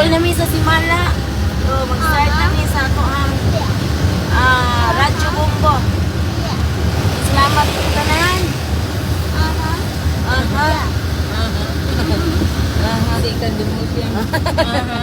Tuloy na mi sa Simala. So, mag-start na mi sa atoang Radyo Bombo. Salamat po tanan. Aha. Aha. Sikan din mo siya. Aha.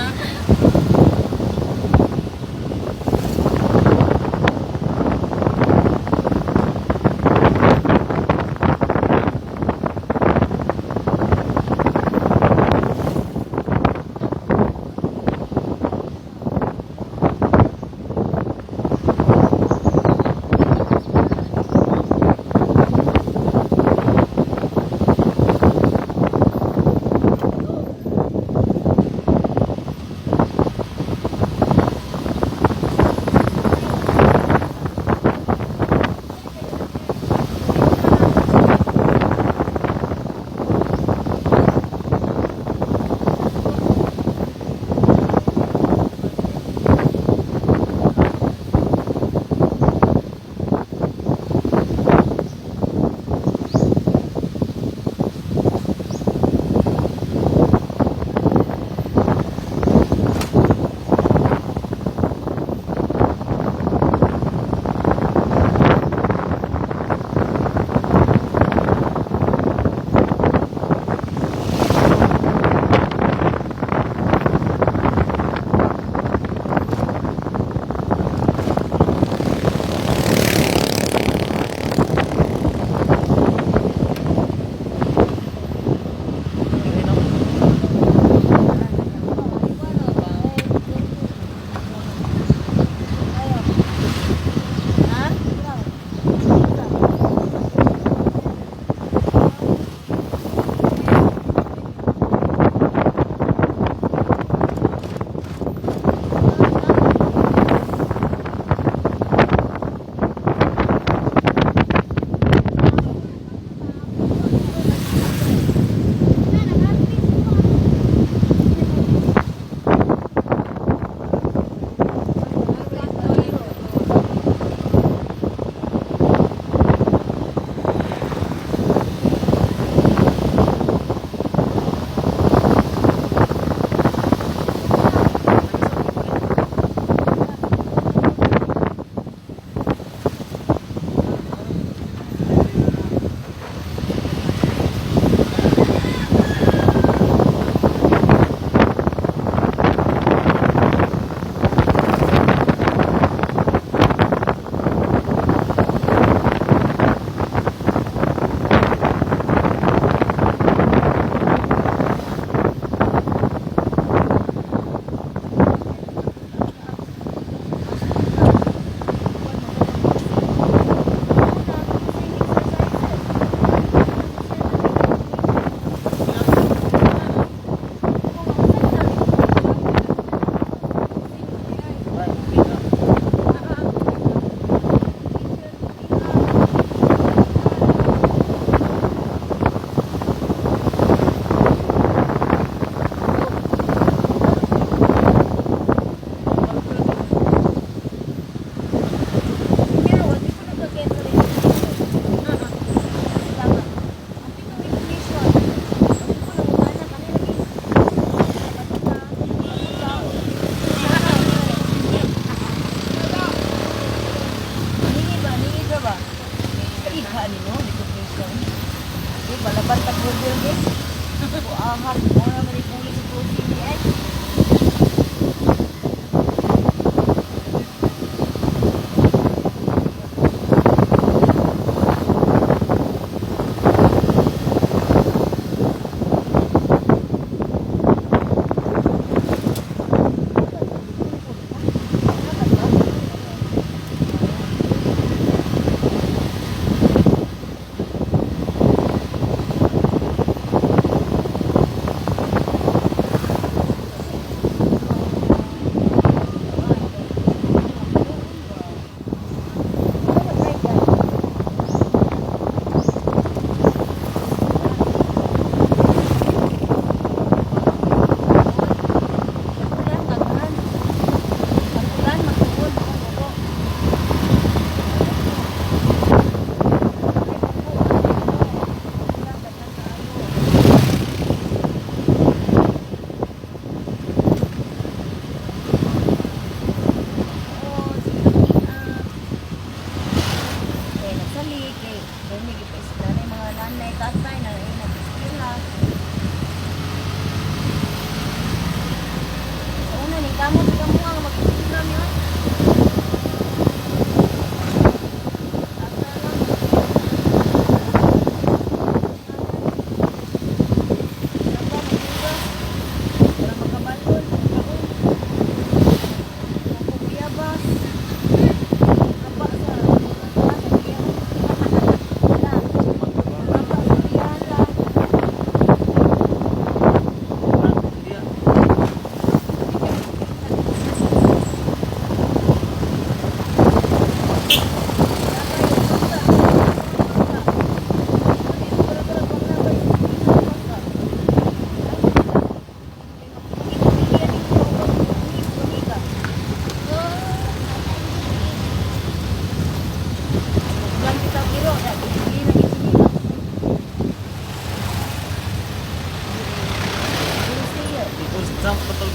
Jump pa tol.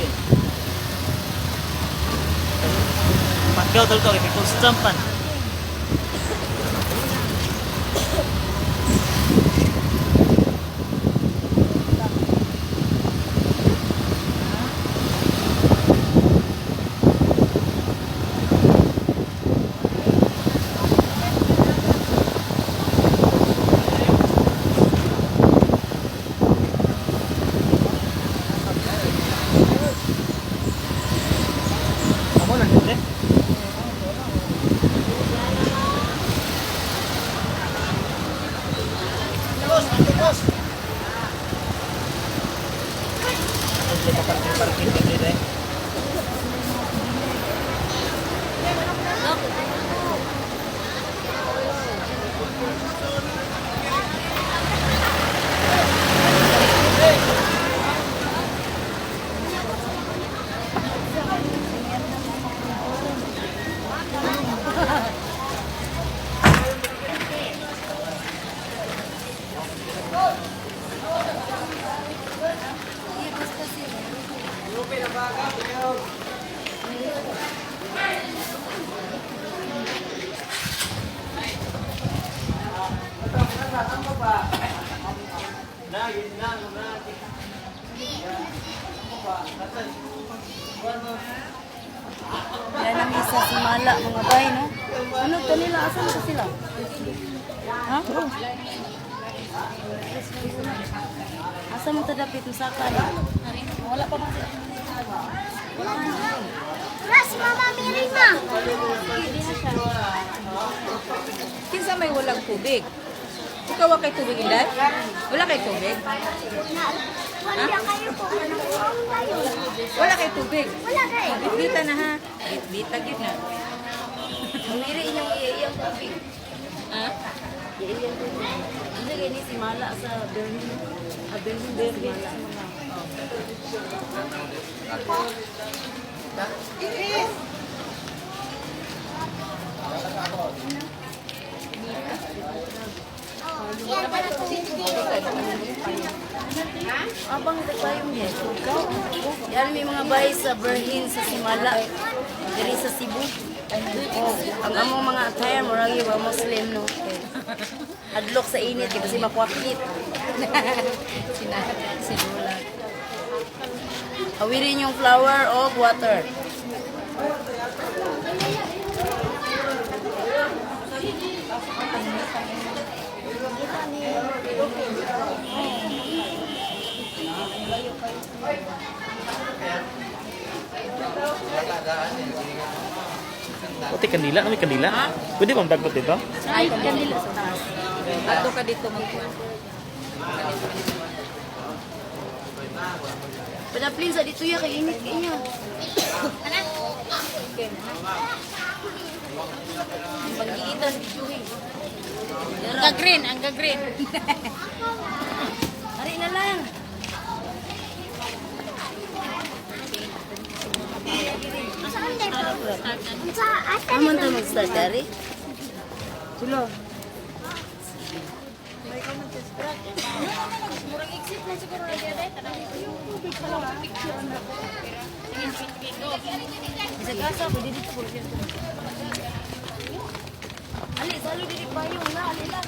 Pagkaw tol ko kay kung jumpan. Amo lang dito eh. Parking dito eh. Yan ang isa si Mala, mga bay, no? Ano kanila? Asan ka sila? Ha? Asa mo tadapit musaka ni? Wala pa man sila. Wala si Mama Mary ma. Kinsa may walang tubig? Ikaw wa kay tubig inday? Wala kay tubig? Na, wala kayo po. Ano kayo? Wala kay tubig. Wala kayo. Bitbita na ha. Bitbita gid na. Miri inyong iyang tubig. Ha? Iyang tubig. Ano gani si Mala sa Berlin? Ah, Berlin, Berlin. Yan para tubig. Abang ito tayong niya. Yan may mga bahay sa Berlin, sa Simala, diri sa Cebu. Oh, ang among mga attire, murag yung mga Muslim, no? Adlok sa init, kaya kasi makwakit. Sina, sinula. Awirin yung flower o water. Pati kandila, may kandila. Pwede bang dagkot dito? Ay, kandila sa taas. Ato ka dito magkuan. Padaplin sa dito ya, kay init kay niya. Paggigitan, bijuhin. Ang ga-green, ang ga-green. Ari na lang. Saan dito? Sa asa Aman ta mag-start, Ari? Tulo. Murang exit na siguro na diyan ay tanawin. Picture na. Bisa gasa, pwede dito po. Ali, salo dili payong na, ali lang.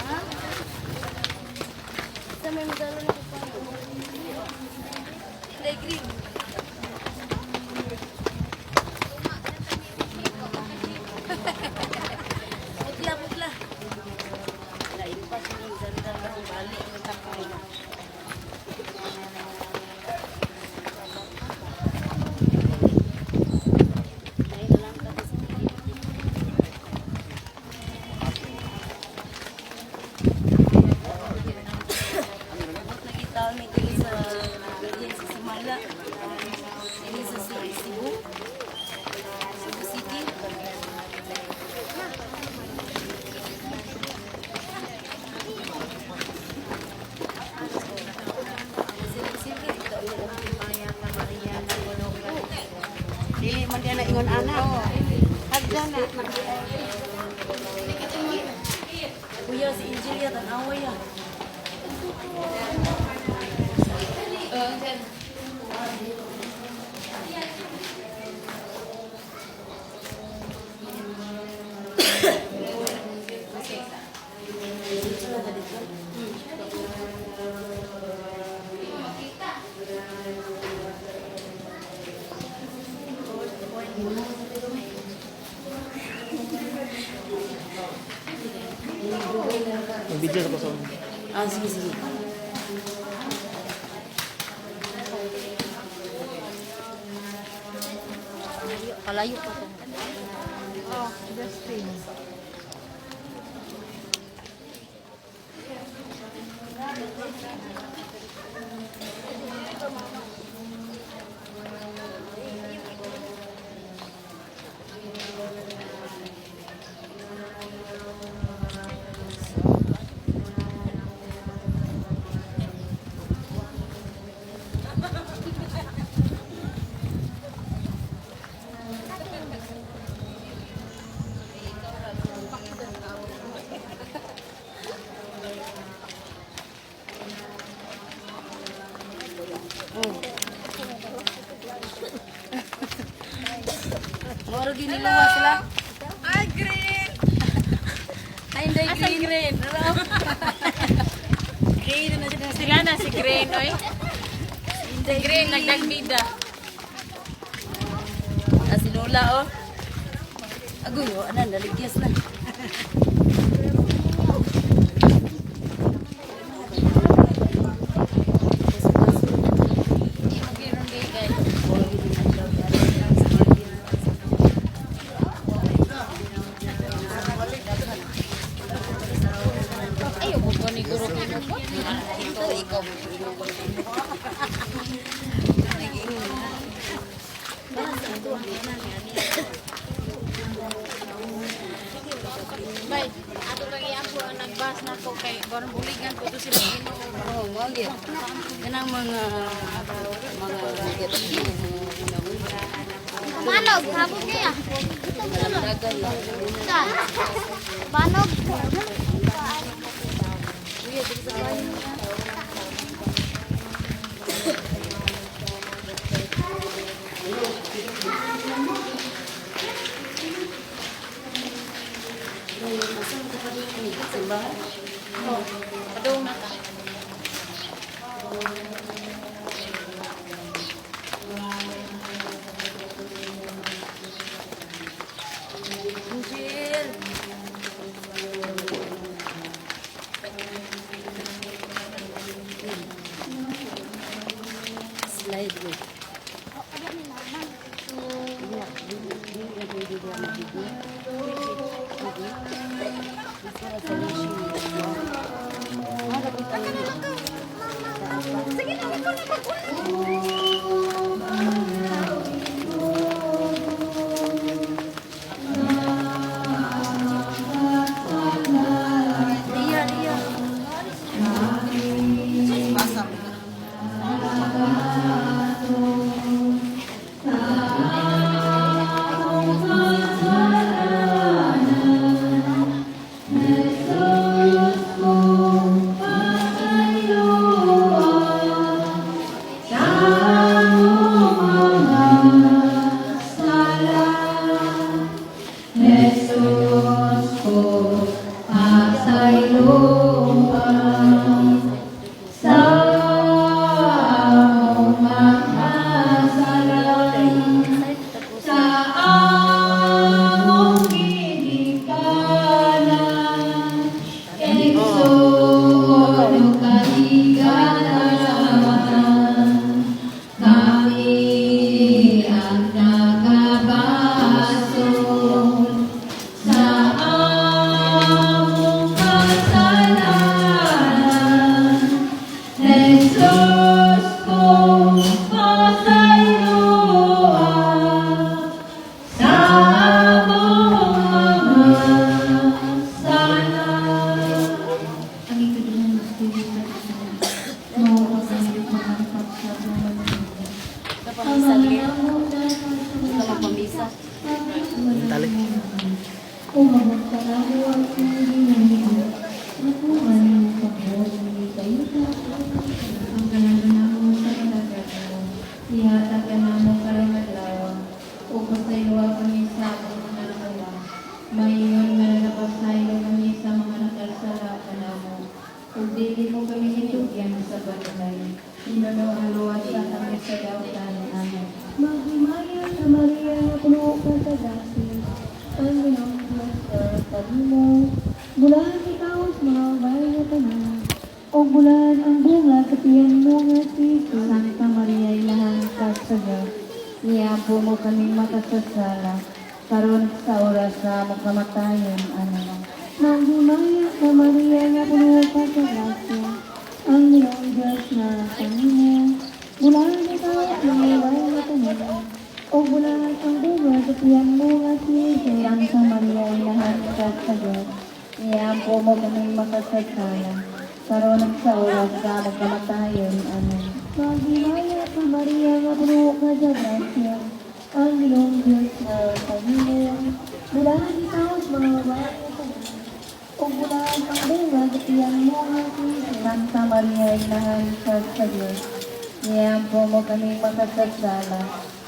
Ha? Sa may magdalo na ko payong. Kulay green. Putla, putla. Lain pa sa mga ganda ng bali. Ang takay. Ay, na lang tapos. Abot na kita ni diri sa diri sa Simala. Diri sa Cebu. Cebu City. Cebu City. Dili man diyan na ingon ana. Hagdan na. Kuya, si Angelia, tan-away ah. Mag-video sa ko sa. Ah, sige, sige. Palayo pa to. Oh, Justin. Moro giniluwa sila. Hi, Green! Ay, hindi, Asan green. Green? Green na sila. Sila na si Green, oy. Hindi, Green, nagdagbida. Ah, si Lola, oh. Agoy, oh, anan, naligyas na. Ay, ko ni Guru Kino po. Ito, ikaw. Bay, ato kang iampo ang nagbas na ko kay barang buligan ko to sila Ginoo. Oh, mao gyud. Kanang mga Manog, habog niya. dagan lang. Sa. Banog. Kuya, dito sa bayo. Simbahan? Padung na ta. Angel! Slide mo. Sige na, ikaw na mag-ulan. Ria, Ria. Jesus ko, pasayloan sa among makasalan, sa among ginikanan, igsoon ug kahigalaan, kami ang nagabasol sa among kasalanan. Jesus ko, pasayloa sa among mga sala. Ang ikaduhang Espiritu sa mawawag ang sa Kapamisa, Ria. Kapamisa. Tali. Ang kananamo sa kalagatan, ihatag ka namo karong adlaw, ug pasayloa kami sa among mga nakala. Mayon nga nagapasaylo kami sa mga nakasala kanamo. Ug dili mo kami hitugyan sa bantay. Hinunuhaluwas sa kami sa dautan. Amen. Maghimaya sa Maria, puno ka sa grasya, ang Ginoong Diyos sa kanimo. Bulahan ikaw sa mga babae. Iampo mo kaming makasasala, karon sa oras sa among kamatayon. Amen. Maghimaya ka, Maria, nga puno ka sa grasya. Ang Ginoong Diyos na kanimo. Bulaan ikaw at mga na kanimo. O bulaan ang bunga sa tiyan mo nga si Jesus. Santa Maria, inahan ka sa Diyos. Iampo mo kaming makasasala, karon sa oras sa among kamatayon. Amen. Maghimaya ka, Maria, nga puno ka sa grasya. Ang Ginoong Diyos na kanimo. Bulaan ikaw at mga babae na kanimo. O bulaan ang bunga sa tiyan mo nga si Jesus. Santa Maria, inahan ka sa Diyos. Iampo mo kaming makasasala,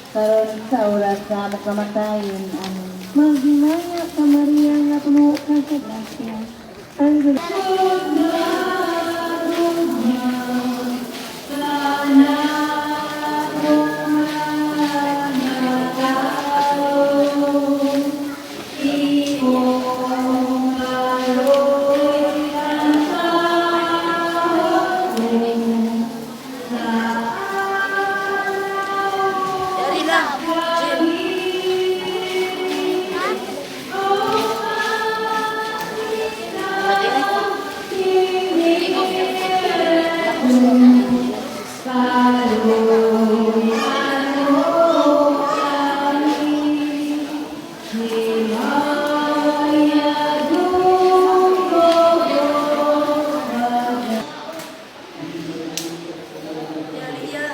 karon sa oras sa among kamatayon. Amen. Maghimaya ka, Maria, nga puno ka sa grasya. Ang Ginoong Dari na. Jim. Dari ya.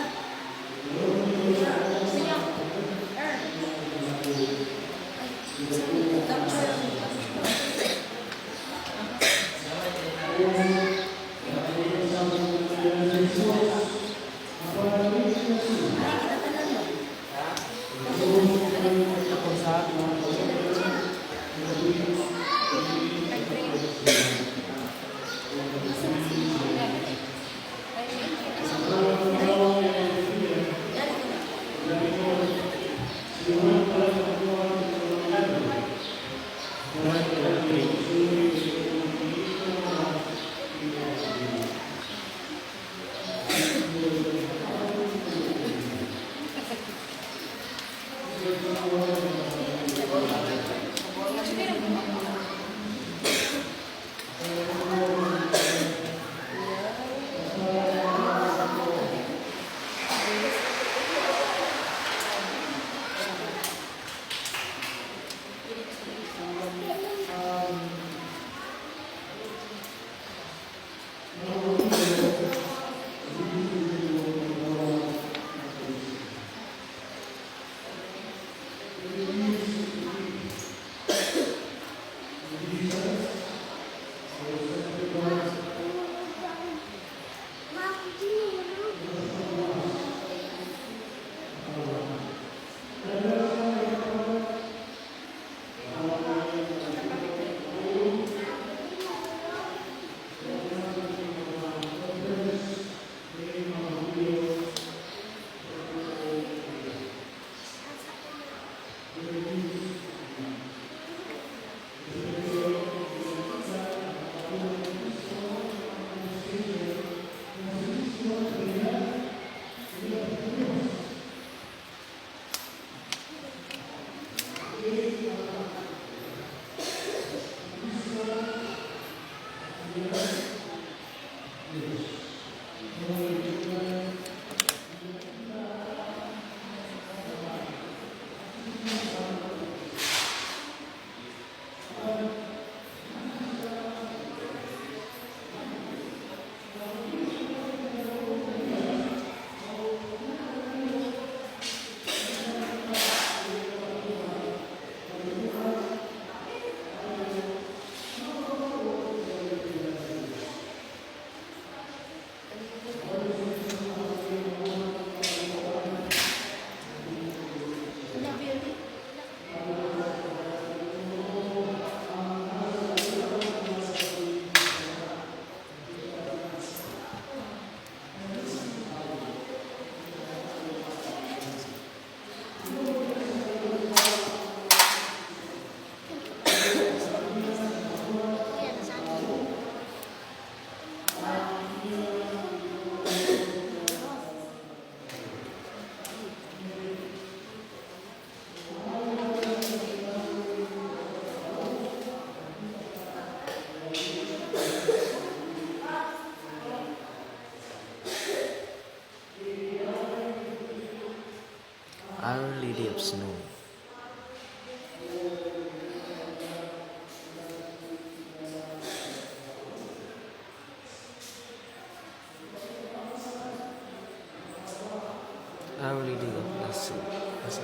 One, two, three. Our Lady of Snow. Our Lady of Lasu. Asa?